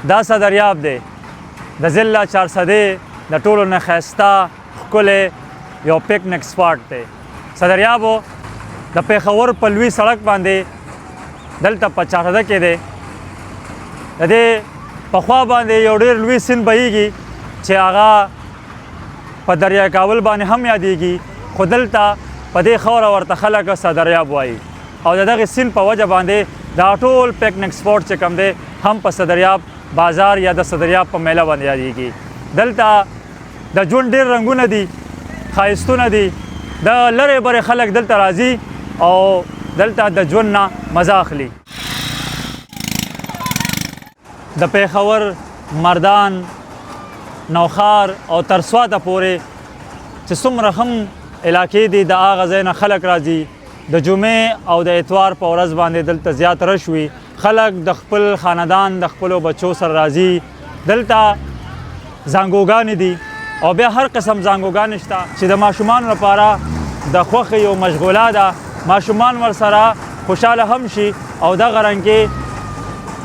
دا صدریاب دی د ضلع چارسدې د ټولو نه ښایسته ښکلی یو پکنک سپاټ دی. صدریاب د پېښور په لوی سړک باندې دلته په چارسده کې دی. د دې په خوا باندې یو ډېر لوی سیند بهیږي چې هغه په دریا کابل باندې هم یادېږي، خو دلته په دې خاوره ورته خلک صدریاب وایي او د دغه سیند په وجه باندې دا ټول پکنک سپاټ چې کوم دی هم په صدریاب بازار یا د صدریاب په میله باندې یادېږي. دلته د ژوند ډېر رنګونه دي، ښایستونه دي، د لرې برې خلک دلته راځي او دلته د ژوند نه مزه اخلي. د پېښور، مردان، نوښار او تر سواته پورې چې څومره هم علاقې دي د هغه ځای نه خلک راځي. د جمعې او د اتوار په ورځ باندې دلته زیات رش وي، خلک د خپل خاندان د خپلو بچو سره راځي. دلته زانګوګانې دي او بیا هر قسم زانګوګانې شته چې د ماشومانو لپاره د خوښې یو مشغولا ده، ماشومان ورسره خوشحاله هم شي او دغه رنګ کې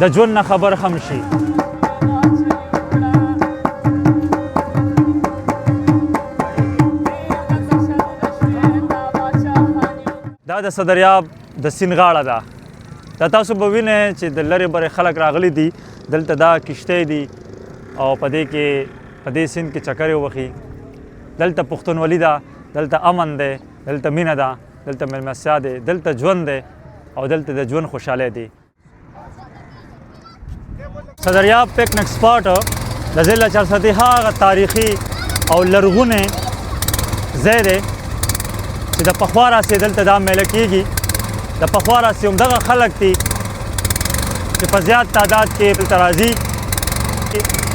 د ژوند نه خبر هم شي. دا د صدریاب د سیند غاړه ده. دا تاسو به وینئ چې د لرې برې خلک راغلي دي دلته، دا کښتۍ دي او په دې کې په دې سیند کې چکرې ووهي. دلته پښتونولي ده، دلته امن دی، دلته مینه ده، دلته مېلمستیا دی، دلته ژوند دی او دلته د ژوند خوشحالۍ دی. صدریاب پکنک سپاټ د ضلع چارسدي هغه تاریخي او لرغونی ځای دی چې د پخوا راهیسې دلته دا میله کیږي. د پخوا راهیسې همدغه خلک دي چې په زیات تعداد کې دلته راځي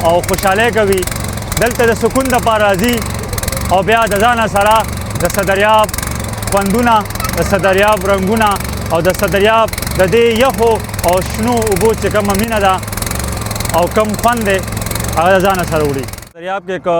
او خوشحالۍ کوي، دلته د سکون دپاره راځي او بیا د ځانه سره د صدریاب خوندونه، د صدریاب رنګونه او د صدریاب د دې یخو او شنو اوبو چې کومه مینه ده او کوم خوند دی هغه د ځانه سره وړي. صدریاب کې که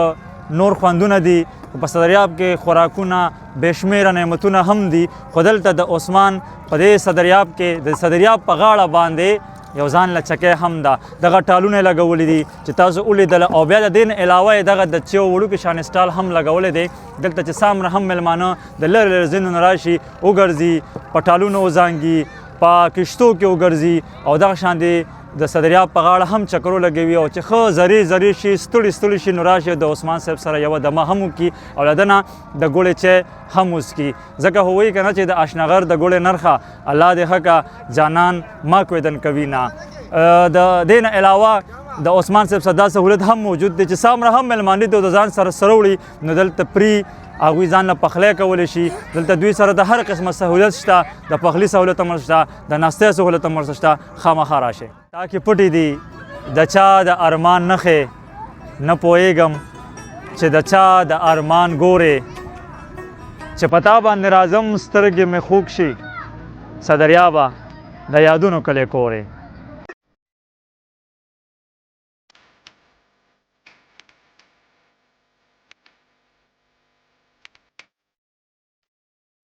نور خوندونه دي، په صدریاب کې خوراکونه بې شمېره نعمتونه هم دي، خو دلته د عثمان په دې صدریاب کې د صدریاب په غاړه باندې یو ځان له چکۍ هم ده، دغه ټالونه یې لګولي دي چې تاسو ولیدل او بیا د دې نه علاوه یې دغه د چیو وړوکي شان سټال هم لګولی دی. دلته چې څومره هم مېلمانه د لرې لرې ځایونو نه راشي وګرځي، په ټالونو وزانګي، په کښتو کې وګرځي او دغه شان دي د صدریاب په غاړه هم چکر ولګوي او چې ښه ذرې ذرې شي، ستړي ستړي شي، نو راشي د عثمان صاحب سره یوه دمه هم وکړي او له ده نه د ګوړې چای هم وڅکي. ځکه خو وایي که نه چې د اشنغر د ګوړې نرخه الله دې ښه که جانان ما کویدن کوي نه. د دې نه علاوه د عثمان صاحب سره دا سهولت هم موجود دی چې څومره هم مېلمانه دي د ځان سره سره وړي، نو دلته پري هغوی ځان له پخلی کولی شي. دلته دوی سره د هر قسمه سهولت شته، د پخلي سهولت هم ورسره شته، د ناستې سهولت هم ورسره شته. خامخا راشئ. تا کې پټې دي د چا د ارمان نښې، نه پوهېږم چې د چا د ارمان ګورې، چې په تا باندې راځم سترګې مې خوږ شي، صدریابه د یادونو کلی کورې.